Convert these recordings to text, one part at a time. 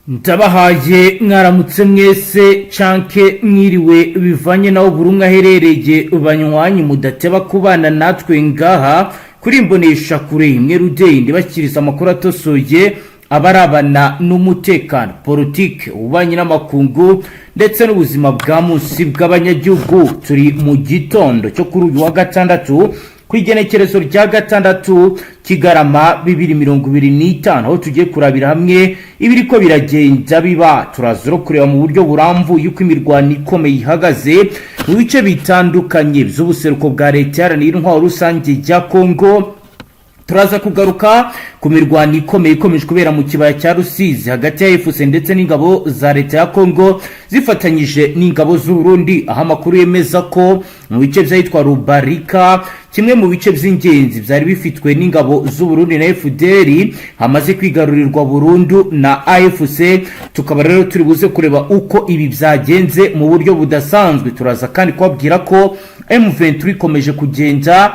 Ndabahaye mwaramutse mwese canke mwiriwe, bivanye naho buri umwe aherereye. Banywanyi mudateba kubana natwe ngaha kuri Imbonesha Kure imwe rudeyi, ndibashyikiriza amakuru atosoye abarabana n'umutekano, politike, ububanyi n'amakungu ndetse n'ubuzima bwa munsi bw'abanyagihugu. Turi mu gitondo cyo kuri uyu wa gatandatu, ku igenekerezo rya 6 Kigarama 2025, aho tugiye kurabira hamwe ibiriko biragenda biba. Turaza no kureba mu buryo burambuye uko imirwano ikomeye ihagaze mu bice bitandukanye by'ubuseruko bwa Leta Iharanira Intwaro Rusange ya Kongo. Turaza kugaruka ku mirwano ikomeye ikomeje kubera mu kibaya cya Rusizi hagati ya AFC ndetse n'ingabo za leta ya Kongo zifatanyije n'ingabo z'Uburundi, aho amakuru yemeza ko mu bice by'ahitwa Rubarika, kimwe mu bice by'ingenzi byari bifitwe n'ingabo z'Uburundi na FDLR, hamaze kwigarurirwa burundu na AFC. Tukaba rero turi buze kureba uko ibi byagenze mu buryo budasanzwe. Turaza kandi kubabwira ko M23 ikomeje kugenda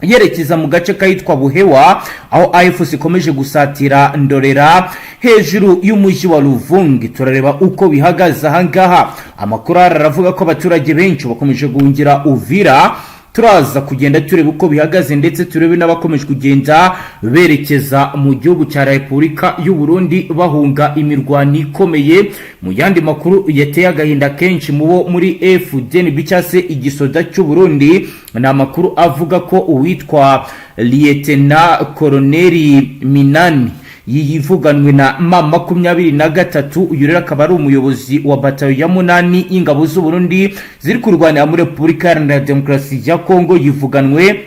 yerekeza mu gace kahitwa Buhewa, aho AFC ikomeje gusatira Ndorera hejuru y'umujyi wa Luvungi. Turareba uko bihagaze ahangaha. Amakuru aravuga ko abaturage benshi bakomeje guhungira Uvira. Turaza kugenda tureba uko bihagaze, ndetse turebe n'abakomeje kugenda berekeza mu gihugu cya Repubulika y'u Burundi bahunga imirwano ikomeye. Mu yandi makuru yateye agahinda kenshi mu bo muri FDNB cyangwa se igisoda cy'u Burundi, ni amakuru avuga ko uwitwa Liyetena Koroneri Minani yivuganwe na M23. Uyu rero akaba ari umuyobozi wa batayo ya 8 y'ingabo z'u Burundi ziri kurwanira muri Repubulika Iharanira Demokarasi ya Kongo, yivuganwe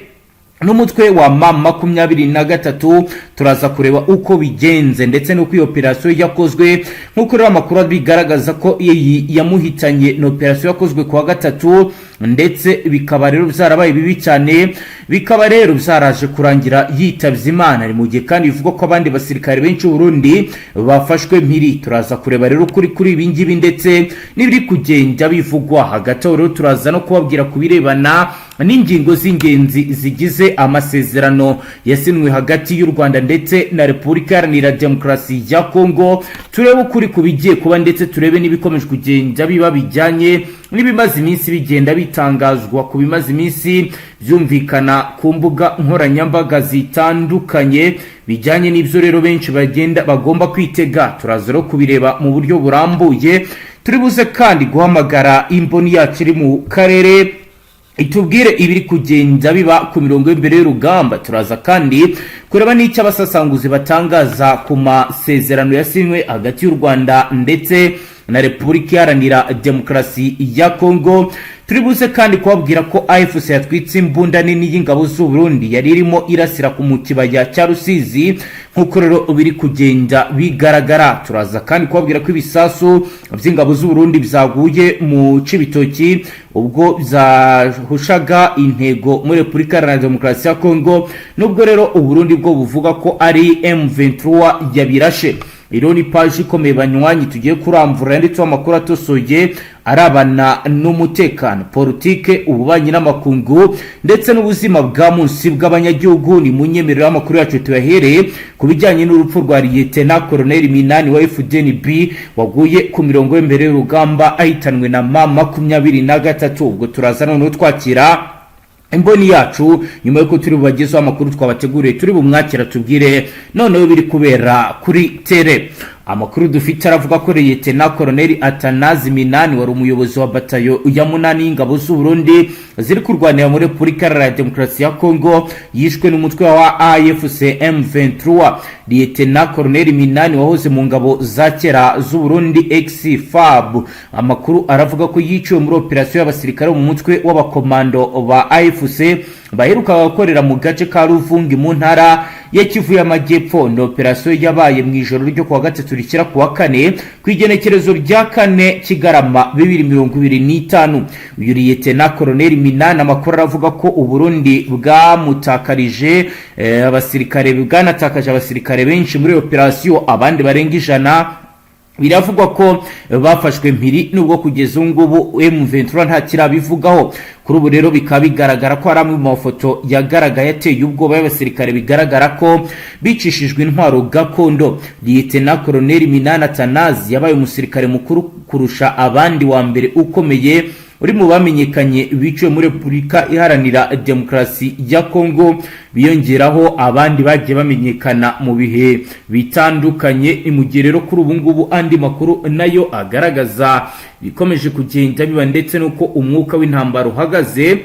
n'umutwe wa M23. Turaza kureba uko bigenze ndetse n'uko iyo operasiyo yakozwe. Nk'uko rero amakuru bigaragaza ko iyi yamuhitanye ni operasiyo yakozwe kuwa gatatu, ndetse bikaba rero byarabaye bibi cyane, bikaba rero byaraje kurangira yitabye Imana. Ni mu gihe kandi bivugwa ko abandi basirikare benshi Burundi bafashwe mpiri. Turaza kureba rero kuri ibi ngibi ndetse n'ibiri kugenda bivugwa. Hagati aho rero turaza no kubabwira ku birebana n'ingingo z'ingenzi zigize amasezerano yasinwe hagati y'u Rwanda ndetse na Repubulika Iharanira Demokarasi ya Kongo. Turebe ukuri ku bigiye kuba, ndetse turebe n'ibikomeje kugenda biba bijyanye n'ibimaze iminsi bigenda bitangazwa, ku bimaze iminsi byumvikana ku mbuga nkoranyambaga zitandukanye bijyanye n'ibyo rero benshi bagenda bagomba kwitega. Turaza rero kubireba mu buryo burambuye. Turi buze kandi guhamagara imboni yacu iri mu karere, itubwire ibiri kugenda biba ku mirongo y'imbere y'urugamba. Turaza kandi kureba n'icyo abasasanguzi batangaza ku masezerano yasinywe hagati y'u Rwanda ndetse na Repubulika Iharanira Demokarasi ya Kongo. Turi buze kandi kubabwira ko AFC yatwitse imbunda nini y'ingabo z'u Burundi yari irimo irasira ku mu kibaya cya Rusizi, nk'uko rero biri kugenda bigaragara. Turaza kandi kubabwira ko ibisasu by'ingabo z'u Burundi byaguye mu Cibitoki ubwo byahushaga intego muri Repubulika Iharanira Demokarasi ya Kongo, nubwo rero Uburundi bwo buvuga ko ari M23 yabirashe. Iro ni paji ikomeye, banywanyi, tugiye kuramvura, yanditseho amakuru atosoye arabana n'umutekano, politike, ububanyi n'amakungu ndetse n'ubuzima bwa munsi bw'abanyagihugu. Ni munyemerero amakuru yacu tuyahereye ku bijyanye n'urupfu rwa Liyetena Koroneli Minani wa FDNB waguye ku mirongo y'imbere y'urugamba ahitanwe na M23. Ubwo turaza noneho twakira imboni yacu nyuma y'uko turi bubagezeho amakuru twabateguriye. Turi bumwakira, tubwire noneho biri kubera kuri terrain. Amakuru dufite aravuga ko Liyetena Koroneli Atanazi Minani, wari umuyobozi wa batayo ya 8 y'ingabo z'u Burundi ziri kurwanira muri Repubulika Iharanira Demokarasi ya Kongo, yishwe n'umutwe wa AFC M23. Liyetena Koroneli Minani wahoze mu ngabo za kera z'u Burundi, ex-FAB, amakuru aravuga ko yiciwe muri operasiyo y'abasirikare mu mutwe w'abakomando ba AFC baherukaga gukorera mu gace ka Ruvungi mu ntara ya Kivu y'Amajyepfo. Ni operasiyo yabaye mu ijoro ryo kuwa gatatu rishyira kuwa kane, ku igenekerezo rya 4 Kigarama 2025. Uyu Liyetena Koroneli Minani, amakuru aravuga ko Uburundi bwamutakarije abasirikare, bwanatakaje abasirikare benshi muri operasiyo, abandi barenga 100. Biravugwa ko bafashwe mpiri, nubwo kugeza ubu ngubu M23 nta kirabivugaho. Kuri ubu rero bikaba bigaragara ko hari amwe mu mafoto yagaragaye ateye ubwoba y'abasirikare bigaragara ko bicishijwe intwaro gakondo. Lieutenant Colonel Minani Atanazi yabaye umusirikare mukuru kurusha abandi wa mbere ukomeye uri mu bamenyekanye biciwe muri Repubulika Iharanira Demokarasi ya Kongo, biyongeraho abandi bagiye bamenyekana mu bihe bitandukanye. Mu gihe rero kuri ubu ngubu andi makuru nayo agaragaza bikomeje kugenda biba ndetse n'uko umwuka w'intambara uhagaze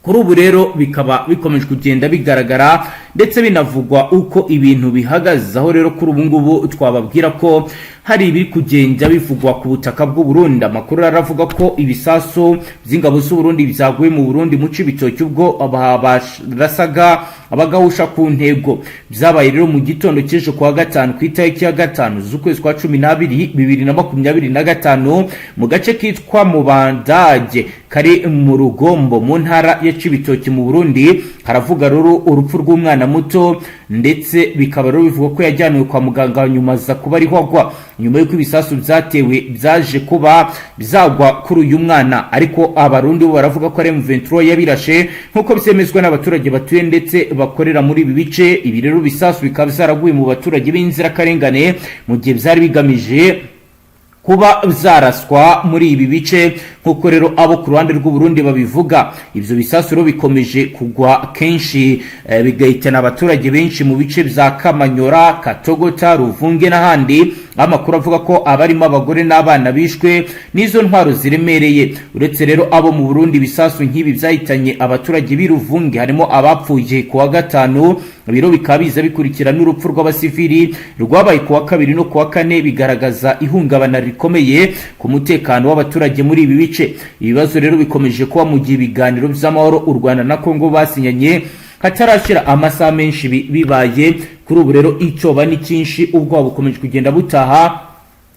kuri ubu rero, bikaba bikomeje kugenda bigaragara ndetse binavugwa uko ibintu bihagaze, aho rero kuri ubu ngubu twababwira ko hari ibiri kugenda bivugwa ku butaka bw'u Burundi. Amakuru aravuga ko ibisasu by'ingabo z'u Burundi byaguye mu Burundi mu Cibitoki ubwo barasaga abagahusha ku ntego. Byabaye rero mu gitondo cy'ejo kuwa gatanu, ku itariki ya 5 z'ukwezi kwa 12 2025, mu gace kitwa Mubandage kari mu Rugombo mu ntara ya Cibitoki mu Burundi. Haravuga rero urupfu rw'umwana muto, ndetse bikaba rero bivugwa ko yajyanwe kwa muganga, nyuma aza kuba ariho agwa nyuma y'uko ibisasu byatewe byaje kuba byagwa kuri uyu mwana. Ariko Abarundi bo baravuga ko ari M23 yabirashe, nk'uko byemezwa n'abaturage batuye ndetse bakorera muri ibi bice. Ibi rero bisasu bikaba byaraguye mu baturage b'inzirakarengane mu gihe byari bigamije kuba zaraswa muri ibi bice, nk'uko rero abo ku ruhande rw'u Burundi babivuga. Ibyo bisasu rero bikomeje kugwa kenshi, bigahitana abaturage benshi mu bice bya Kamanyora, Katogota, Ruvunge n'ahandi. Amakuru avuga ko abarimo abagore n'abana bishwe n'izo ntwaro ziremereye. Uretse rero abo mu Burundi ibisasu nk'ibi byahitanye abaturage b'i Ruvunge, harimo abapfuye ku wa gatanu. Biro bikaba biza bikurikira n'urupfu rw'abasivili rwabaye ku wa kabiri no ku wa kane, bigaragaza ihungabana rikomeye ku mutekano w'abaturage muri ibi bice. Ibibazo rero bikomeje kuba mu gihe ibiganiro by'amahoro u Rwanda na Kongo basinyanye hatarashyira amasaha menshi bibaye. Kuri ubu rero icyoba ni cyinshi, ubwoba bukomeje kugenda butaha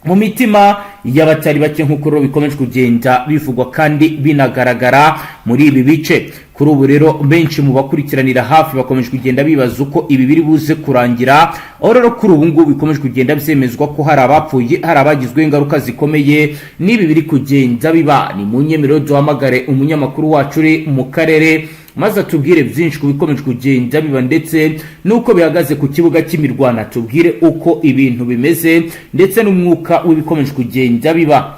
mu mitima y'abatari bake, nk'uko rero bikomeje kugenda bivugwa kandi binagaragara muri ibi bice. Kuri ubu rero benshi mu bakurikiranira hafi bakomeje kugenda bibaza uko ibi biri buze kurangira, aho rero kuri ubu ngubu bikomeje kugenda byemezwa ko hari abapfuye, hari abagizweho ingaruka zikomeye n'ibi biri kugenda biba. Ni mu nyemerero duhamagare umunyamakuru wacu uri mu karere, maze atubwire byinshi ku bikomeje kugenda biba ndetse n'uko bihagaze ku kibuga cy'imirwano, atubwire uko ibintu bimeze ndetse n'umwuka w'ibikomeje kugenda biba,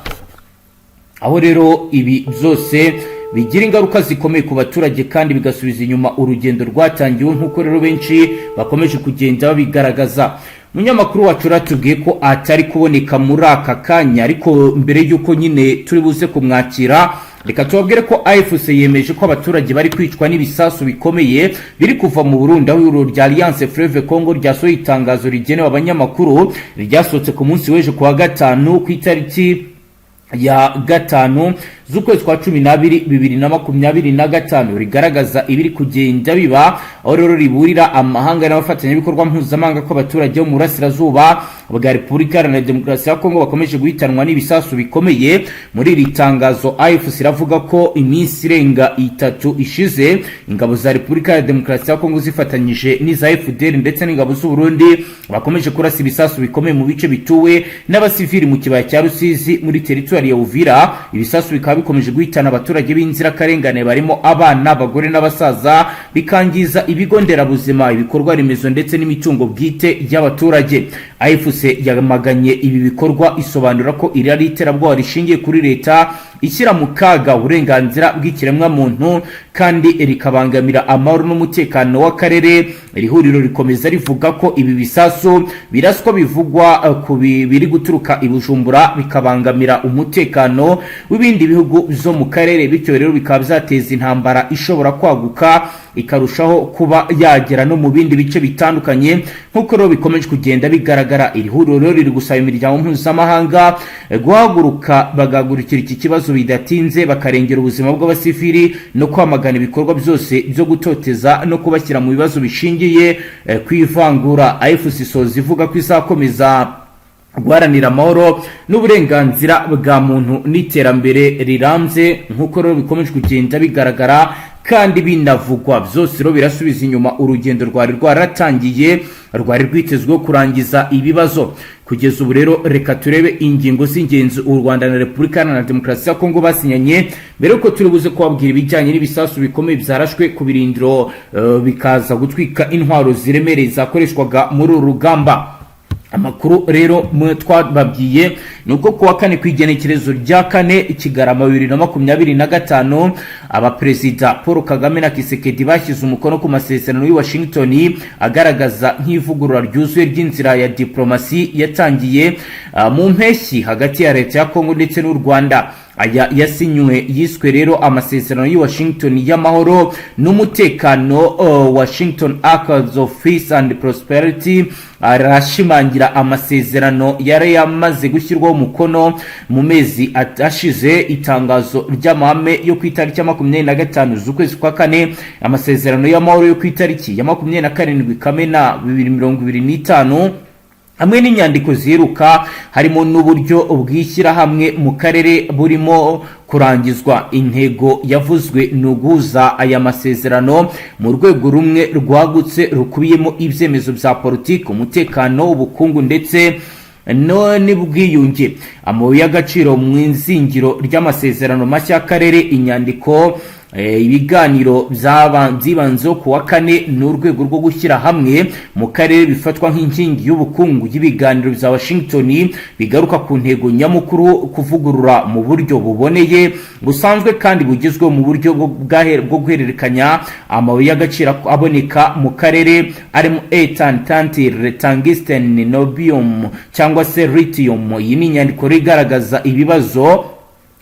aho rero ibi byose bigira ingaruka zikomeye ku baturage kandi bigasubiza inyuma urugendo rwatangiwe, nk'uko rero benshi bakomeje kugenda babigaragaza. Umunyamakuru wacu uratubwiye ko atari kuboneka muri aka kanya, ariko mbere y'uko nyine turi buze kumwakira, reka tubabwire ko AFC yemeje ko abaturage bari kwicwa n'ibisasu bikomeye biri kuva mu Burundi, aho ihuriro rya Alliance Fleuve Congo ryasohoye itangazo rigenewe abanyamakuru ryasohotse ku munsi w'ejo kuwa gatanu, ku itariki ya 5 z'ukwezi kwa 12 2025, rigaragaza ibiri kugenda biba, aho rero riburira amahanga n'abafatanyabikorwa mpuzamahanga ko abaturage bo mu burasirazuba bwa Repubulika Iharanira Demokarasi ya Kongo bakomeje guhitanwa n'ibisasu bikomeye. Muri iri tangazo AFC iravuga ko iminsi irenga 3 ishize ingabo za Repubulika ya Demokarasi ya Kongo zifatanyije n'iza FDL ndetse n'ingabo z'u Burundi bakomeje kurasa ibisasu bikomeye mu bice bituwe n'abasivili mu kibaya cya Rusizi muri teritwari ya Uvira. Ibisasu bikaba bikomeje guhitana abaturage b'inzirakarengane barimo abana, abagore n'abasaza, bikangiza ibigo nderabuzima, ibikorwa remezo ndetse n'imitungo bwite y'abaturage. AFC yamaganye ibi bikorwa, isobanura ko iri ari iterabwoba rishingiye kuri leta ishyira mu kaga uburenganzira bw'ikiremwamuntu kandi rikabangamira amahoro n'umutekano w'akarere. Iri huriro rikomeza rivuga ko ibi bisasu biraswa bivugwa ku biri guturuka i Bujumbura bikabangamira umutekano w'ibindi bihugu byo mu karere, bityo rero bikaba byateza intambara ishobora kwaguka ikarushaho kuba yagera no mu bindi bice bitandukanye, nk'uko rero bikomeje kugenda bigaragara. Iri huriro rero riri gusaba imiryango mpuzamahanga guhaguruka bagahagurukira iki kibazo bidatinze, bakarengera ubuzima bw'abasivili no kwamagana ibikorwa byose byo gutoteza no kubashyira mu bibazo bishingiye ku ivangura. AFC isoza ivuga ko izakomeza guharanira amahoro n'uburenganzira bwa muntu n'iterambere rirambye, nk'uko rero bikomeje kugenda bigaragara. Kandi binavugwa byose rero birasubiza inyuma urugendo rwari rwaratangiye, rwari rwitezweho kurangiza ibibazo. Kugeza ubu rero, reka turebe ingingo z'ingenzi u Rwanda na Repubulika Iharanira Demokarasi ya Kongo basinyanye, mbere yuko turi buze kubabwira ibijyanye n'ibisasu bikomeye byarashwe ku birindiro, bikaza gutwika intwaro ziremereye zakoreshwaga muri uru rugamba. Amakuru rero twababwiye ni uko kuwa kane, ku igenekerezo rya 4 Kigarama 2025, abaperezida Paul Kagame na Tshisekedi bashyize umukono ku masezerano y'i Washington agaragaza nk'ivugurura ryuzuye ry'inzira ya diplomasi yatangiye mu mpeshyi hagati ya leta ya Kongo ndetse n'u Rwanda. Aya yasinywe yiswe rero amasezerano y'i Washington y'amahoro n'umutekano, Washington Accords of Peace and Prosperity. Arashimangira amasezerano yari yamaze gushyirwaho umukono mu mezi ashize, itangazo ry'amahame yo ku itariki ya 25 z'ukwezi kwa kane, amasezerano y'amahoro yo ku itariki ya 27 Kamena 2025, hamwe n'inyandiko ziheruka, harimo n'uburyo bw'ishyirahamwe mu karere burimo kurangizwa. Intego yavuzwe ni uguhuza aya masezerano mu rwego rumwe rwagutse rukubiyemo ibyemezo bya politiki, umutekano, ubukungu ndetse n'ubwiyunge. Amabuye y'agaciro mu izingiro ry'amasezerano mashya y'akarere. Inyandiko ibiganiro byibanzeho ku wa kane ni urwego rwo gushyira hamwe mu karere, bifatwa nk'inkingi y'ubukungu y'ibiganiro bya Washington, bigaruka ku ntego nyamukuru: kuvugurura mu buryo buboneye, busanzwe kandi bugezweho mu buryo bwo guhererekanya amabuye y'agaciro aboneka mu karere, arimo etan, tantalum, tungsten, niobium cyangwa se lithium. Iyi ni inyandiko igaragaza ibibazo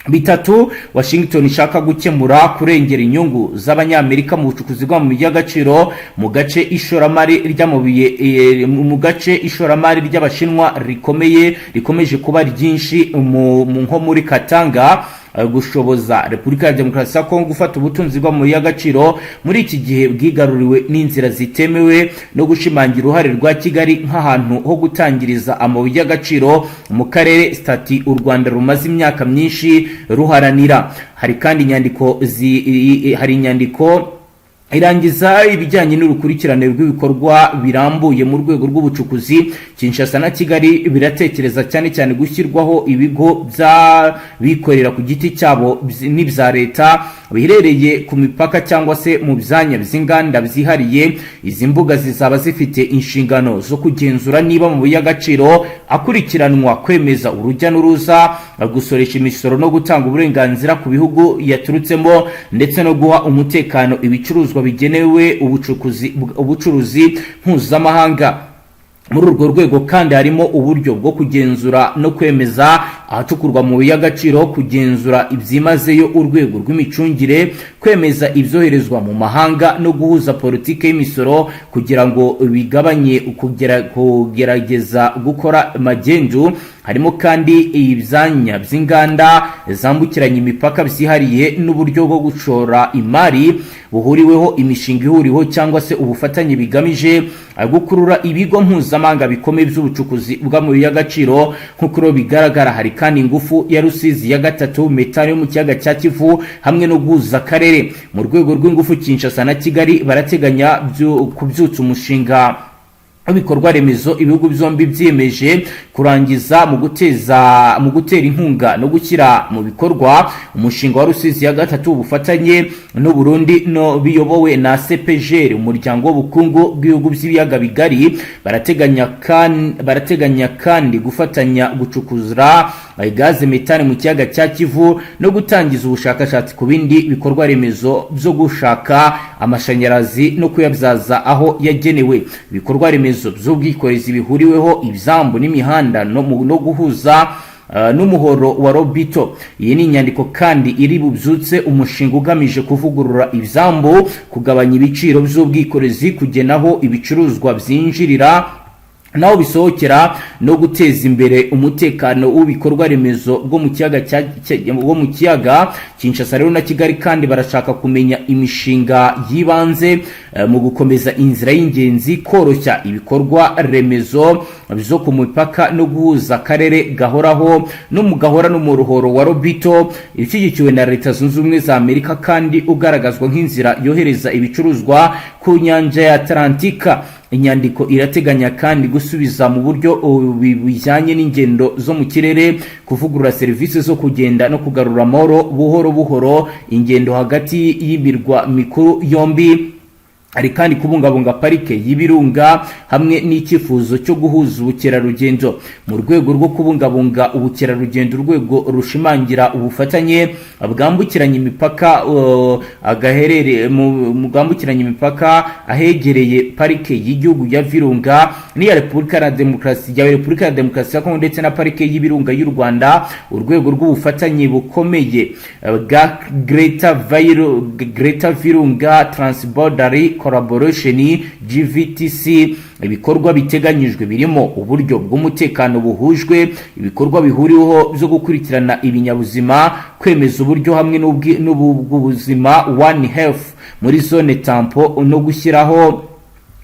bitatu Washington ishaka gukemura: kurengera inyungu z'Abanyamerika mu bucukuzi bw'amabuye y'agaciro mu gace ishoramari ry'amabuye, mu gace ishoramari ry'Abashinwa rikomeye rikomeje kuba ryinshi, nko muri Katanga; gushoboza Repubulika ya Demokarasi ya Kongo gufata ubutunzi bw'amabuye y'agaciro muri iki gihe bwigaruriwe n'inzira zitemewe; no gushimangira uruhare rwa Kigali nk'ahantu ho gutangiriza amabuye y'agaciro mu karere, statut u Rwanda rumaze imyaka myinshi ruharanira. Hari kandi inyandiko hari inyandiko irangiza ibijyanye n'urukurikirane rw'ibikorwa birambuye mu rwego rw'ubucukuzi. Kinshasa na Kigali biratekereza cyane cyane gushyirwaho ibigo by'abikorera ku giti cyabo n'ibya leta biherereye ku mipaka cyangwa se mu byanya by'inganda byihariye. Izi mbuga zizaba zifite inshingano zo kugenzura niba amabuye y'agaciro akurikiranwa, kwemeza urujya n'uruza, gusoresha imisoro no gutanga uburenganzira ku bihugu yaturutsemo, ndetse no guha umutekano ibicuruzwa bigenewe ubucukuzi, ubucuruzi mpuzamahanga. Muri urwo rwego kandi harimo uburyo bwo kugenzura no kwemeza ahacukurwa amabuye y'agaciro, kugenzura ibyimazeyo urwego rw'imicungire, kwemeza ibyoherezwa mu mahanga no guhuza politiki y'imisoro kugira ngo bigabanye kugerageza gukora magendu. Harimo kandi ibyanya by'inganda zambukiranya imipaka byihariye n'uburyo bwo gushora imari buhuriweho, imishinga ihuriweho cyangwa se ubufatanye bigamije gukurura ibigo mpuzamahanga bikomeye by'ubucukuzi bw'amabuye y'agaciro. Nk'uko rero bigaragara, hari kandi ingufu ya Rusizi ya gatatu, metani yo mu kiyaga cya Kivu, hamwe no guhuza akarere mu rwego rw'ingufu. Kinshasa na Kigali barateganya kubyutsa umushinga w'ibikorwa remezo ibihugu byombi byiyemeje kurangiza mu gutera inkunga no gushyira mu bikorwa umushinga wa Rusizi ya gatatu, ubufatanye n'u Burundi no biyobowe na CEPGL, umuryango w'ubukungu bw'ibihugu by'ibiyaga bigari. Barateganya kandi gufatanya gucukura gaze metane mu kiyaga cya Kivu no gutangiza ubushakashatsi ku bindi bikorwa remezo byo gushaka amashanyarazi no kuyabyaza aho yagenewe, ibikorwa remezo by'ubwikorezi bihuriweho, ibyambu n'imihanda, no guhuza n'umuhoro wa Lobito. Iyi ni inyandiko kandi iri bubyutse umushinga ugamije kuvugurura ibyambu, kugabanya ibiciro by'ubwikorezi, kugenaho ibicuruzwa byinjirira naho bisohokera, no guteza imbere umutekano w'ibikorwa remezo bwo mu kiyaga. Kinshasa rero na Kigali kandi barashaka kumenya imishinga yibanze mu gukomeza inzira y'ingenzi, koroshya ibikorwa remezo byo ku mipaka no guhuza akarere gahoraho no mu gahora n'umuruhoro wa Lobito, ishyigikiwe na Leta Zunze Ubumwe za Amerika kandi ugaragazwa nk'inzira yohereza ibicuruzwa ku nyanja ya Atlantika. Inyandiko irateganya kandi gusubiza mu buryo bijyanye n'ingendo zo mu kirere, kuvugurura serivisi zo kugenda no kugarura amahoro buhoro buhoro ingendo hagati y'imirwa mikuru yombi. Hari kandi kubungabunga parike y'Ibirunga hamwe n'icyifuzo cyo guhuza ubukerarugendo mu rwego rwo kubungabunga ubukerarugendo. Urwego rushimangira ubufatanye bwambukiranya imipaka agaherere bwambukiranya imipaka ahegereye Parike y'Igihugu ya Virunga n'iya Repubulika ya Demokarasi ya Kongo ndetse na Parike y'Ibirunga y'u Rwanda. Urwego rw'ubufatanye bukomeye bwa Greater Virunga Transboundary Collaboration, GVTC. Ibikorwa biteganyijwe birimo uburyo bw'umutekano buhujwe, ibikorwa bihuriweho byo gukurikirana ibinyabuzima, kwemeza uburyo hamwe n'ubuzima, One Health, muri zone tampon no gushyiraho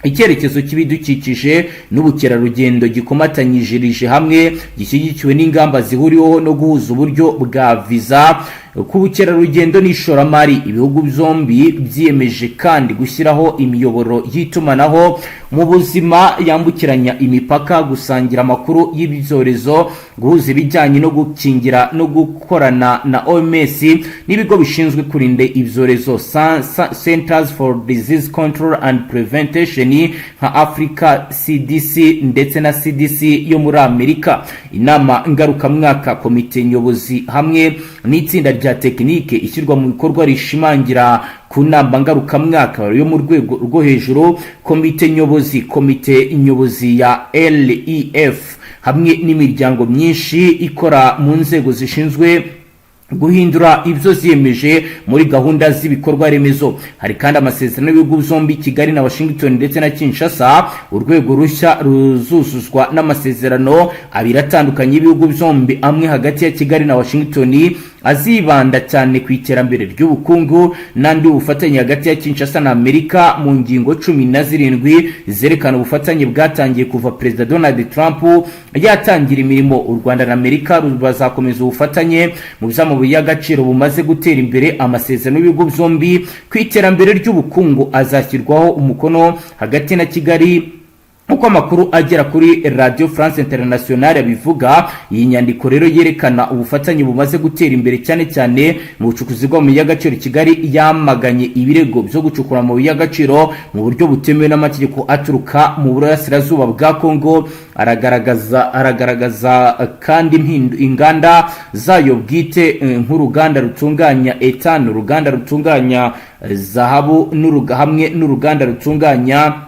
icyerekezo cy'ibidukikije n'ubukerarugendo gikomatanyirije hamwe, gishyigikiwe n'ingamba zihuriweho no guhuza uburyo bwa viza ku bukerarugendo n'ishoramari. Ibihugu byombi byiyemeje kandi gushyiraho imiyoboro y'itumanaho mu buzima yambukiranya imipaka, gusangira amakuru y'ibyorezo, guhuza ibijyanye no gukingira no gukorana na OMS n'ibigo bishinzwe kurinda ibyorezo, Centers for Disease Control and Prevention, nka Africa CDC ndetse na CDC yo muri Amerika. Inama ngarukamwaka, komite nyobozi hamwe n'itsinda rya tekinike ishyirwa mu bikorwa rishimangira ku nama ngarukamwaka yo mu rwego rwo hejuru, komite nyobozi ya LEF hamwe n'imiryango myinshi ikora mu nzego zishinzwe guhindura ibyo ziyemeje muri gahunda z'ibikorwa remezo. Hari kandi amasezerano y'ibihugu byombi, Kigali na Washington ndetse na Kinshasa. Urwego rushya ruzuzuzwa n'amasezerano abiri atandukanye y'ibihugu byombi, amwe hagati ya Kigali na Washington azibanda cyane ku iterambere ry'ubukungu, n'andi ubufatanye hagati ya Kinshasa na Amerika mu ngingo 17 zerekana ubufatanye bwatangiye kuva Perezida Donald Trump yatangira imirimo. U Rwanda na Amerika bazakomeza ubufatanye mu by'amabuye y'agaciro bumaze gutera imbere. Amasezerano y'ibihugu byombi ku iterambere ry'ubukungu azashyirwaho umukono hagati na Kigali, nk'uko amakuru agera kuri Radio France Internationale abivuga. Iyi nyandiko rero yerekana ubufatanye bumaze gutera imbere, cyane cyane mu bucukuzi bw'amabuye y'agaciro. Kigali yamaganye ibirego byo gucukura amabuye y'agaciro mu buryo butemewe n'amategeko aturuka mu burasirazuba bwa Congo. Aragaragaza kandi inganda zayo bwite nk'uruganda rutunganya etane, uruganda rutunganya zahabu hamwe n'uruganda rutunganya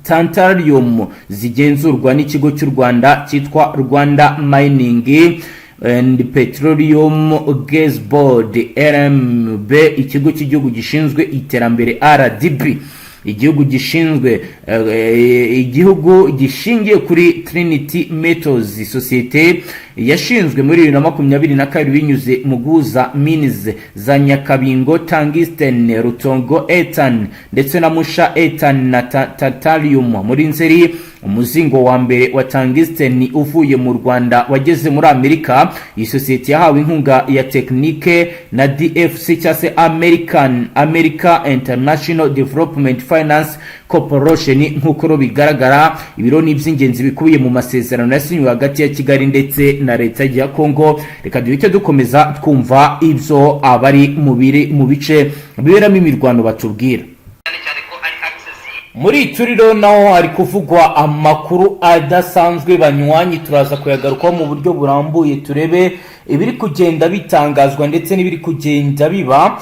tantalium, zigenzurwa n'ikigo cy'u Rwanda cyitwa Rwanda Mining and Petroleum Gas Board, RMB, ikigo cy'igihugu gishinzwe iterambere, RDB, igihugu gishinzwe igihugu gishingiye kuri Trinity Metals, sosiyete yashinzwe muri 2022 binyuze mu guhuza mines za Nyakabingo tungsten, Rutongo etane ndetse na Musha etane na tantalum. Muri Nzeri, umuzingo wa mbere wa tungsten uvuye mu Rwanda wageze muri Amerika. Iyi sosiyete yahawe inkunga ya tekinike na DFC cyangwa se America International Development Finance Corporation. Nk'uko bigaragara, ibiro ni iby'ingenzi bikubiye mu masezerano yasinywe hagati ya Kigali ndetse na leta ya Congo. Reka duhite dukomeza twumva ibyo abari mu bice biberamo imirwano batubwira. Muri Turiro naho hari kuvugwa amakuru adasanzwe, banywanyi. Turaza kuyagarukaho mu buryo burambuye, turebe ibiri kugenda bitangazwa ndetse n'ibiri kugenda biba.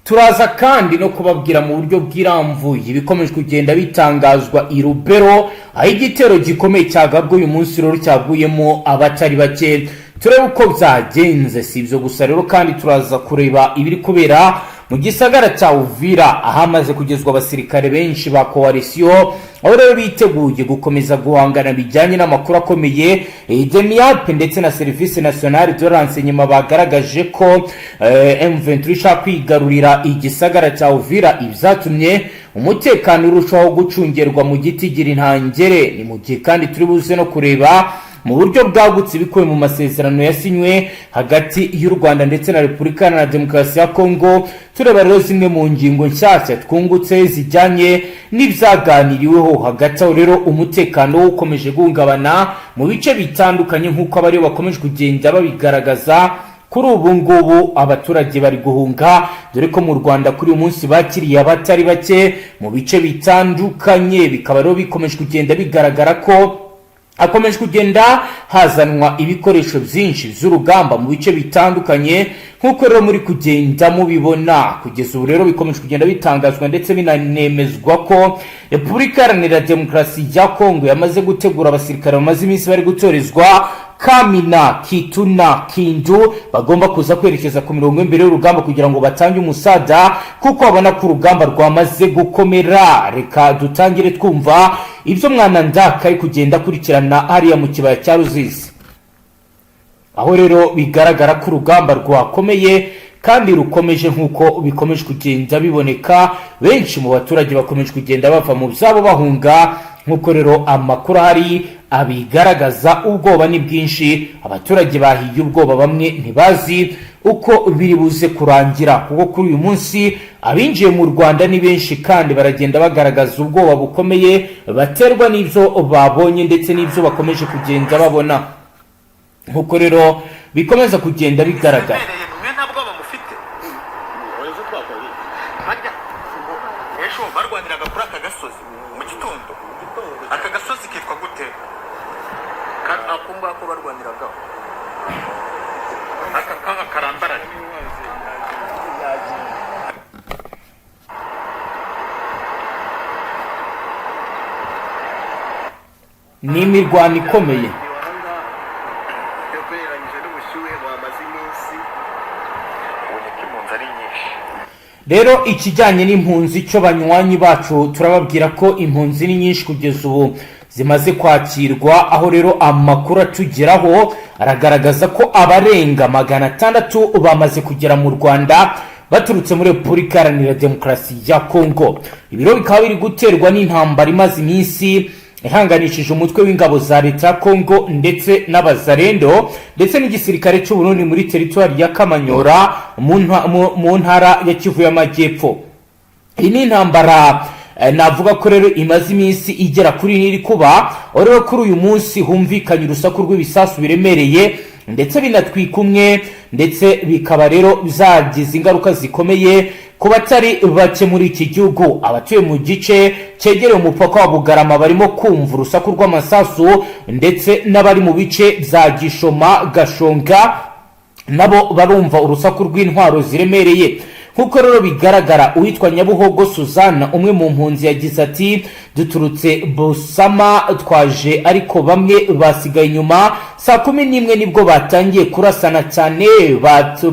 Turaza kandi no kubabwira mu buryo bwirambuye ibikomeje kugenda bitangazwa i Rubero, aho igitero gikomeye cyagabwe uyu munsi rero cyaguyemo abatari bake. Turebe uko byagenze. Si ibyo gusa rero kandi, turaza kureba ibiri kubera mu gisagara cya Uvira, ahamaze kugezwa abasirikare benshi ba coalition Aho rero biteguye gukomeza guhangana bijyanye n'amakuru akomeye DEMIAP ndetse na Service Nationale de Renseignement bagaragaje ko M23 ishaka kwigarurira igisagara cya Uvira, ibyatumye umutekano urushaho gucungerwa mu giti gira intangere. Ni mu gihe kandi turi buze no kureba mu buryo bwagutse ibikubiye mu masezerano yasinywe hagati y'u Rwanda ndetse na Repubulika Iharanira Demokarasi ya Kongo. Tureba rero zimwe mu ngingo nshyashya twungutse zijyanye n'ibyaganiriweho. Hagati aho rero, umutekano ukomeje guhungabana mu bice bitandukanye, nk'uko abariyo bakomeje kugenda babigaragaza. Kuri ubu ngubu abaturage bari guhunga, dore ko mu Rwanda kuri uyu munsi bakiriye abatari bake mu bice bitandukanye. Bikaba rero bikomeje kugenda bigaragara ko hakomeje kugenda hazanwa ibikoresho byinshi by'urugamba mu bice bitandukanye, nk'uko rero muri kugenda mubibona. Kugeza ubu rero bikomeje kugenda bitangazwa ndetse binanemezwa ko Repubulika Iharanira Demokarasi ya Kongo yamaze gutegura abasirikare bamaze iminsi bari gutorezwa Kamina, Kituna, Kindu, bagomba kuza kwerekeza ku mirongo y'imbere y'urugamba kugira ngo batange umusada, kuko babona ko urugamba rwamaze gukomera. Reka dutangire twumva ibyo Mwana Ndaka ari kugenda akurikirana hariya mu kibaya cya Ruzizi, aho rero bigaragara ko urugamba rwakomeye kandi rukomeje, nk'uko bikomeje kugenda biboneka. Benshi mu baturage bakomeje kugenda bava mu byabo bahunga, nk'uko rero amakuru ahari abigaragaza. Ubwoba ni bwinshi, abaturage bahiye ubwoba, bamwe ntibazi uko biri buze kurangira, kuko kuri uyu munsi abinjiye mu Rwanda ni benshi kandi baragenda bagaragaza ubwoba bukomeye baterwa n'ibyo babonye ndetse n'ibyo bakomeje kugenda babona, nk'uko rero bikomeza kugenda bigaragara. Mwe nta bwoba mufite? Harya ejo barwaniraga kuri aka gasozi mu gitondo. Aka gasozi kitwa gute? Ako ngako barwaniragaho, aka kanga karambaraye. Ni imirwano ikomeye. Ugereranyije n'ubushyuhe buhamaze iminsi, ubonye ko impunzi ari nyinshi. Rero ikijyanye n'impunzi cyo, banywanyi bacu, turababwira ko impunzi ni nyinshi kugeza ubu zimaze kwakirwa. Aho rero amakuru atugeraho aragaragaza ko abarenga 600 bamaze kugera mu Rwanda baturutse muri Repubulika Iharanira Demokarasi ya Kongo. Ibiro bikaba biri guterwa n'intambara imaze iminsi ihanganishije umutwe w'ingabo za leta ya Kongo ndetse n'Abazarendo ndetse n'igisirikare cy'u Burundi muri teritwari ya Kamanyora mu ntara ya Kivu y'Amajyepfo. Iyi ni intambara navuga ko rero imaze iminsi igera kuri n'iri kuba, aho rero kuri uyu munsi humvikanye urusaku rw'ibisasu biremereye ndetse binatwika umwe, ndetse bikaba rero byagize ingaruka zikomeye ku batari bake muri iki gihugu. Abatuye mu gice cyegereye umupaka wa Bugarama barimo kumva urusaku rw'amasasu, ndetse n'abari mu bice bya Gishoma, Gashonga nabo barumva urusaku rw'intwaro ziremereye. Nk'uko rero bigaragara, uwitwa Nyabuhogo Suzana, umwe mu mpunzi, yagize ati: "Duturutse Busama twaje, ariko bamwe basigaye inyuma. Saa 11 nibwo batangiye kurasana cyane,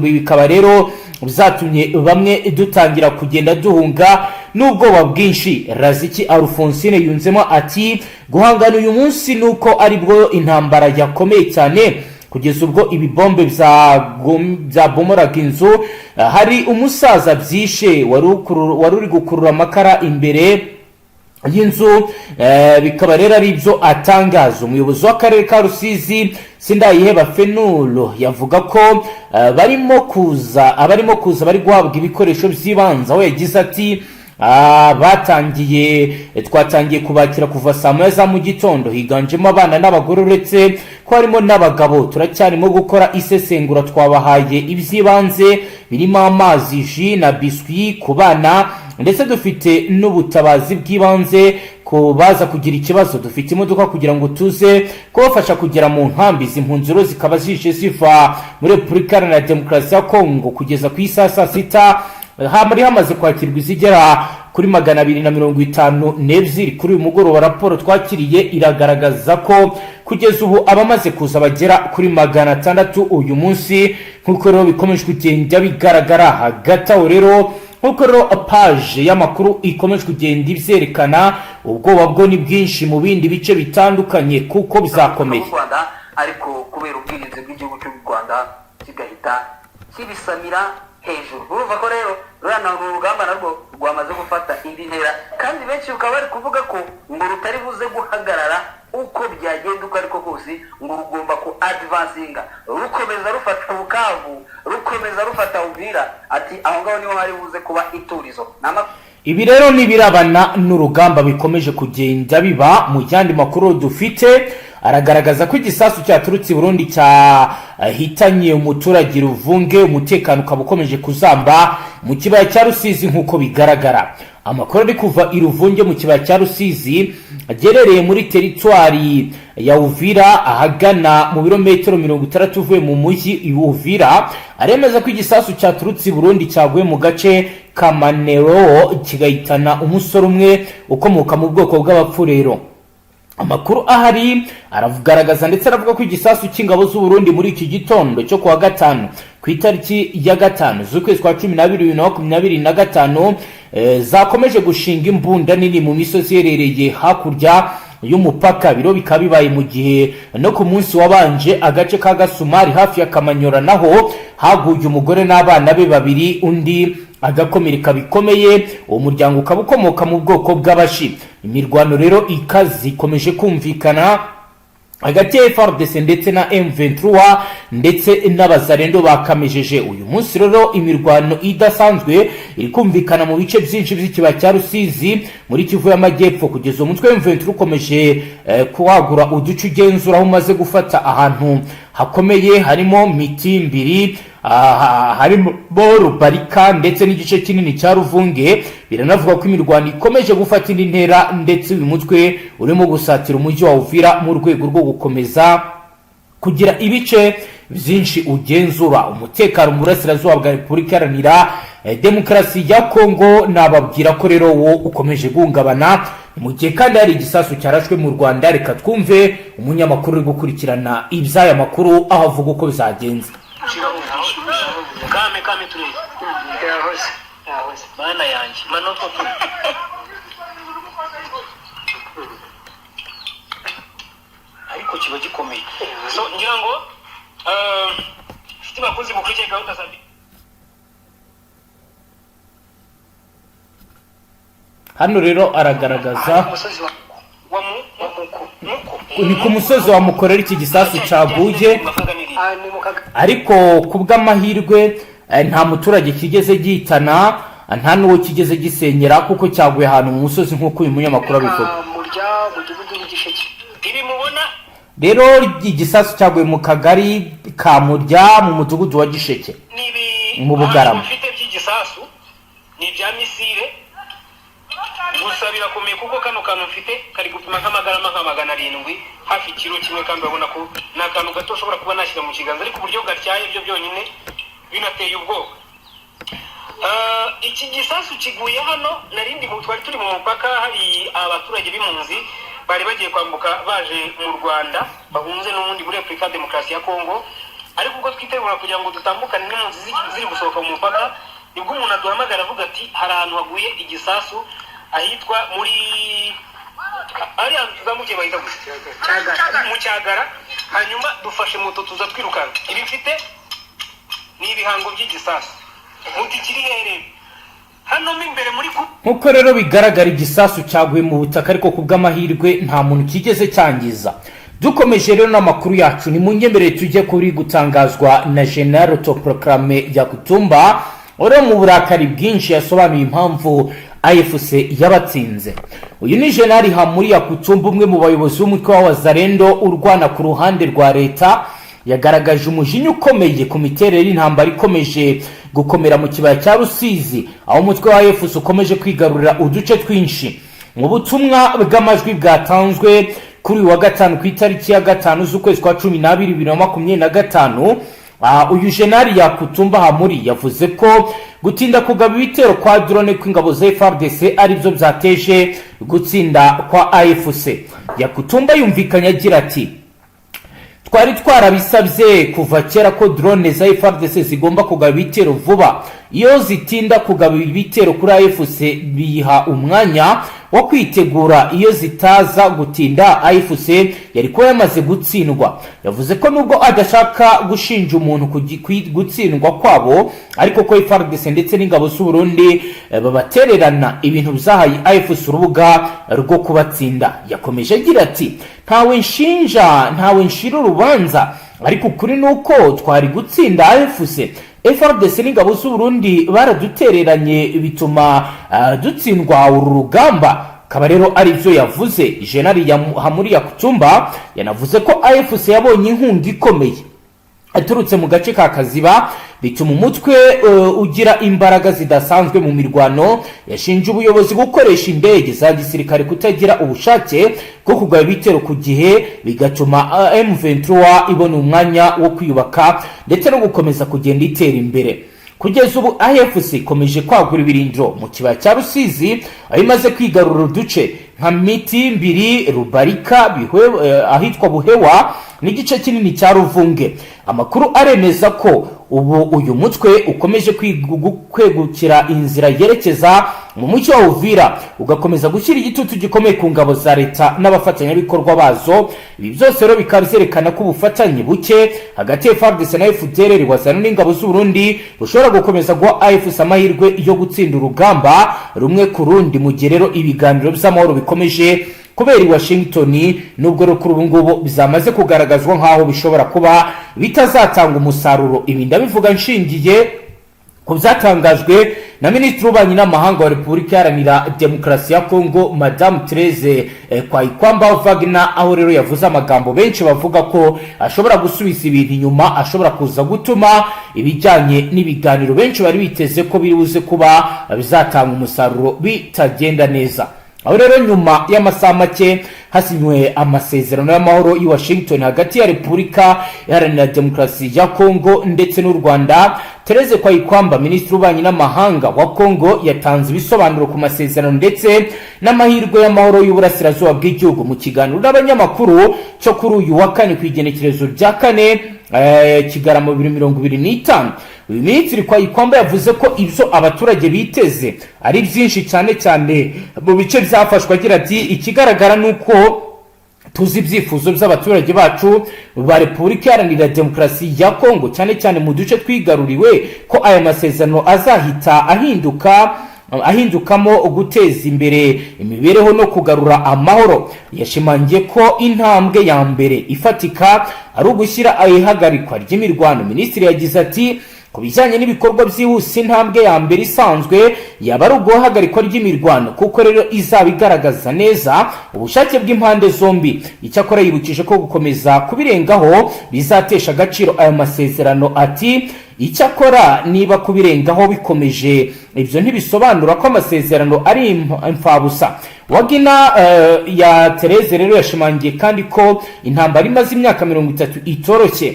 bikaba rero byatumye bamwe dutangira kugenda duhunga n'ubwoba bwinshi." Raziki Alphonsine yunzemo ati: "Guhangana uyu munsi ni uko aribwo intambara yakomeye cyane, kugeza ubwo ibibombe byabomoraga inzu. Hari umusaza byishe wari uri gukurura amakara imbere y'inzu." Bikaba rero ari byo atangaza. Umuyobozi w'akarere ka Rusizi, Sindayiheba Fenuro, yavuga ko barimo kuza, abarimo kuza bari guhabwa ibikoresho by'ibanze, aho yagize ati: "Batangiye, twatangiye kubakira kuva saa 1 za mu gitondo, higanjemo abana n'abagore, uretse ko harimo n'abagabo. Turacyarimo gukora isesengura. Twabahaye iby'ibanze birimo amazi, jus na biswi ku bana, ndetse dufite n'ubutabazi bw'ibanze ku baza kugira ikibazo. Dufite imodoka kugira ngo tuze kubafasha kugera mu nkambi." Izi mpunzi rero zikaba zije ziva muri Repubulika Iharanira Demokarasi ya Kongo. Kugeza ku isaha saa 6 hamari hamaze kwakirwa izigera kuri 252. Kuri uyu mugoroba raporo twakiriye iragaragaza ko kugeza ubu abamaze kuza bagera kuri 600 uyu munsi, nk'uko rero bikomeje kugenda bigaragara. Hagati aho rero, Nk'uko rero page y'amakuru ikomeje kugenda ibyerekana, ubwoba bwo ni bwinshi mu bindi bice bitandukanye kuko bizakomeye. Bw'u Rwanda, ariko kubera ubwirinzi bw'igihugu cy'u Rwanda kigahita kibisamira hejuru. Urumva ko rero ruriya ni urugamba narwo rwamaze gufata indi ntera, kandi benshi bakaba bari kuvuga ko ngo rutari buze guhagarara uko byagenda uko ariko kose, ngo rugomba ku advancinga, rukomeza rufata Bukavu, rukomeza rufata Uvira, ati aho ngaho niho hari buze kuba iturizo. Ni Ibi rero n'ibirabana n'urugamba bikomeje kugenda biba. Mu yandi makuru dufite aragaragaza ko igisasu cyaturutse i Burundi cyahitanye umuturage Ruvunge, umutekano ukaba ukomeje kuzamba mu kibaya cya Rusizi. Nk'uko bigaragara, amakuru ari kuva i Ruvunge mu kibaya cya Rusizi giherereye muri teritwari ya Uvira, ahagana mu birometero 60 uvuye mu mujyi i Uvira, aremeza ko igisasu cyaturutse i Burundi cyaguye mu gace ka Manero kigahitana umusore umwe ukomoka mu bwoko bw'Abapfurero. Amakuru ahari aragaragaza ndetse aravuga ko igisasu cy'ingabo z'u Burundi muri iki gitondo cyo kuwa gatanu, ku itariki ya 5 z'ukwezi kwa 12 2025, zakomeje gushinga imbunda nini mu misozi iherereye hakurya y'umupaka. Biro bikaba bibaye mu gihe no ku munsi wabanje agace ka Gasumari hafi ya Kamanyora naho haguye umugore n'abana be babiri, undi agakomereka bikomeye. Uwo muryango ukaba ukomoka mu bwoko bw'Abashi. Imirwano rero ikaze ikomeje kumvikana hagati ya FARDC ndetse na M23 ndetse n'Abazarendo bakamejeje. Uyu munsi rero imirwano idasanzwe iri kumvikana mu bice byinshi by'ikibaya cya Rusizi muri Kivu y'Amajyepfo. Kugeza umutwe wa M23 ukomeje kuwagura uduce ugenzura, aho umaze gufata ahantu hakomeye harimo Mitimbiri, harimo Rubarika ndetse n'igice kinini cya Ruvunge. Biranavuga ko imirwano ikomeje gufata indi ntera, ndetse uyu mutwe urimo gusatira umujyi wa Uvira mu rwego rwo gukomeza kugira ibice byinshi ugenzura. Umutekano mu burasirazuba bwa Repubulika Iharanira Demokarasi ya Kongo, nababwira ko rero wo ukomeje guhungabana, mu gihe kandi hari igisasu cyarashwe mu Rwanda. Reka twumve umunyamakuru uri gukurikirana iby'aya makuru aho avuga uko bizagenze. Kame kame turebe. Yahoze, yahoze. Mana yanjye, manota tu ariko kiba gikomeye. So ngira ngo inshuti bakunzi mukurikiye gahunda za Hano rero aragaragaza Umusozi wa wa mu wa Muko. Muko. Ni ku musozi wa Mukorera iki gisasu cyaguye. Ah, ni mu kaga. Ariko ku bw'amahirwe nta muturage kigeze gihitana, nta n'uwo kigeze gisenyera, kuko cyaguye ahantu mu musozi nk'uko uyu munyamakuru abivuga. Murya, mudugudu w'Igisheke. Ibi mubona Rero igisasu cyaguye mu kagari ka Murya mu mudugudu wa Gisheke ni ibi mu Bugarama. Mfite by'igisasu ni ibya misile, gusa birakomeye kuko kano kantu mfite kari gupima nk'amagarama nka 700, hafi ikiro kimwe, kandi urabona ko ni akantu gato ushobora kuba nashyira mu kiganza, ariko uburyo gatyaye byo byonyine binateye ubwoba. Iki gisasu kiguye hano narindi twari turi mu mupaka, hari abaturage b'impunzi bari bagiye kwambuka baje mu Rwanda, bahunze n'ubundi muri Repubulika ya Demokarasi ya Kongo. Ariko ubwo twitegura kugira ngo dutambukane n'impunzi ziri gusohoka mu mupaka, nibwo umuntu aduhamagara avuga ati hari ahantu haguye igisasu ahitwa muri ari ahantu tuzamukiye bahita gusa mu Cyagara. Hanyuma dufashe moto tuza twirukanka. Ibi mfite ni ibihango by'igisasu. Muti kiri hehe? Hano mo imbere muri ku Nk'uko rero bigaragara, igisasu cyaguye mu butaka, ariko ku bw'amahirwe nta muntu kigeze cyangiza. Dukomeje rero n'amakuru yacu, ni mu nyemerere tujye kuri gutangazwa na General Autoproclamé Yakutumba, uri mu burakari bwinshi yasobanuye impamvu AFC yabatsinze. Uyu ni General Hamuri Yakutumba, umwe mu bayobozi b'umutwe wa Wazarendo urwana ku ruhande rwa leta, yagaragaje umujinya ukomeye ku miterere y'intambara ikomeje gukomera mu kibaya cya Rusizi, aho umutwe wa AFC ukomeje kwigarurira uduce twinshi. Mu butumwa bw'amajwi bwatanzwe kuri uyu wa gatanu, ku itariki ya 5 z'ukwezi kwa 12 2025, uyu Jenali Yakutumba Hamuri yavuze ko gutinda kugaba ibitero kwa drone kw'ingabo za FARDC aribyo byateje gutsinda kwa AFC. Yakutumba yumvikanye agira ati: Twari twarabisabye kuva kera ko drone za FARDC zigomba kugaba ibitero vuba. Iyo zitinda kugaba ibitero kuri AFC, biyiha umwanya wo kwitegura. Iyo zitaza gutinda, AFC yari kuba yamaze gutsindwa. Yavuze ko nubwo adashaka gushinja umuntu gutsindwa kwabo, ariko ko FARDC ndetse n'ingabo z'u Burundi babatererana, ibintu byahaye AFC urubuga rwo kubatsinda. Yakomeje agira ati: "Ntawe nshinja, ntawe nshira urubanza, ariko ukuri ni uko twari gutsinda AFC. FARDC n'ingabo z'u Burundi baradutereranye, bituma dutsindwa uru rugamba." Akaba rero ari byo yavuze. Jenerali Hamuri Yakutumba yanavuze ko AFC yabonye inkunga ikomeye aturutse mu gace ka Kaziba, bituma umutwe ugira imbaraga zidasanzwe mu mirwano. Yashinje ubuyobozi gukoresha indege za gisirikare kutagira ubushake bwo kugaba ibitero ku gihe, bigatuma M23 ibona umwanya wo kwiyubaka ndetse no gukomeza kugenda itera imbere. Kugeza ubu AFC ikomeje kwagura ibirindiro mu kibaya cya Rusizi, aho imaze kwigarurira uduce nka Miti Mbiri, Rubarika, ahitwa Buhewa n'igice kinini cya Ruvunge. Amakuru aremeza ko ubu uyu mutwe ukomeje kwegukira inzira yerekeza mu mujyi wa Uvira, ugakomeza gushyira igitutu gikomeye ku ngabo za leta n'abafatanyabikorwa bazo. Ibi byose rero bikaba byerekana ko ubufatanye buke hagati ya FARDC na FDLR, Wazalendo n'ingabo z'u Burundi bushobora gukomeza guha AFC amahirwe yo gutsinda urugamba rumwe ku rundi, mu gihe rero ibiganiro by'amahoro bikomeje kubera i Washington, nubwo rero kuri ubu ngubu byamaze kugaragazwa nk'aho bishobora kuba bitazatanga umusaruro. Ibi ndabivuga nshingiye ku byatangajwe na Minisitiri w'Ububanyi n'Amahanga wa Repubulika Iharanira Demokarasi ya Kongo, Madamu Therese Kayikwamba Wagner, aho rero yavuze amagambo benshi bavuga ko ashobora gusubiza ibintu inyuma, ashobora kuza gutuma ibijyanye n'ibiganiro benshi bari biteze ko biri buze kuba bizatanga umusaruro bitagenda neza. Aho rero nyuma y'amasaha make hasinywe amasezerano y'amahoro i Washington hagati ya Repubulika Iharanira Demokarasi ya Kongo ndetse n'u Rwanda, Therese Kayikwamba, Minisitiri w'Ububanyi n'Amahanga wa Kongo, yatanze ibisobanuro ku masezerano ndetse n'amahirwe y'amahoro y'uburasirazuba bw'igihugu. Mu kiganiro n'abanyamakuru cyo kuri uyu wa kane, ku igenekerezo rya 4 Kigarama 2025, uyu Minisitiri Kayikwamba yavuze ko ibyo abaturage biteze ari byinshi, cyane cyane mu bice byafashwe. Agira ati: "Ikigaragara ni uko tuzi ibyifuzo by'abaturage bacu ba Repubulika Iharanira Demokarasi ya Kongo, cyane cyane mu duce twigaruriwe, ko aya masezerano azahita ahindukamo guteza imbere imibereho no kugarura amahoro." Yashimangiye ko intambwe ya mbere ifatika ari ugushyira ihagarikwa ry'imirwano. Minisitiri yagize ati: "Ku bijyanye n'ibikorwa byihuse, intambwe ya mbere isanzwe yaba ari uguhagarikwa ry'imirwano, kuko rero izaba igaragaza neza ubushake bw'impande zombi." Icyakora yibukije ko gukomeza kubirengaho bizatesha agaciro ayo masezerano. Ati: "Icyakora niba kubirengaho bikomeje, ibyo ntibisobanura ko amasezerano ari imfabusa." Wagner ya Therese rero yashimangiye kandi ko intambara imaze imyaka 30 itoroshye.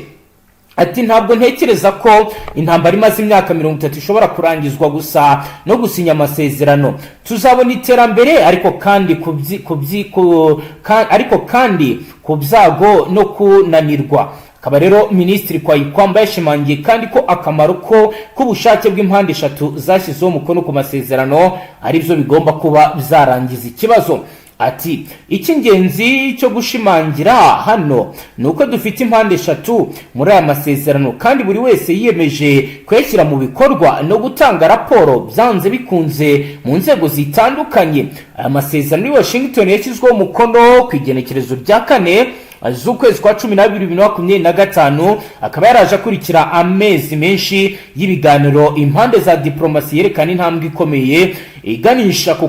Ati: "Ntabwo ntekereza ko intambara imaze imyaka 30 ishobora kurangizwa gusa no gusinya amasezerano. Tuzabona iterambere, ariko kandi ku byago no kunanirwa." Akaba rero Minisitiri Kayikwamba yashimangiye kandi ko akamaro ko k'ubushake bw'impande eshatu zashyizeho umukono ku masezerano aribyo bigomba kuba byarangiza ikibazo. Ati: "Icy'ingenzi cyo gushimangira hano ni uko dufite impande eshatu muri aya masezerano, kandi buri wese yiyemeje kuyashyira mu bikorwa no gutanga raporo byanze bikunze mu nzego zitandukanye." Aya masezerano y'i Washington yashyizweho umukono ku igenekerezo rya 4 z'ukwezi kwa 12 2025, akaba yaraje akurikira amezi menshi y'ibiganiro impande za diplomasi yerekana intambwe ikomeye iganisha ku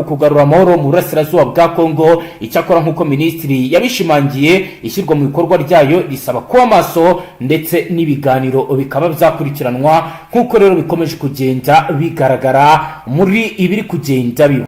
kugarura amahoro mu burasirazuba bwa Kongo. Icyakora, nk'uko minisitiri yabishimangiye, ishyirwa mu bikorwa ryayo risaba kuba maso ndetse n'ibiganiro bikaba byakurikiranwa, nk'uko rero bikomeje kugenda bigaragara muri ibiri kugenda biba.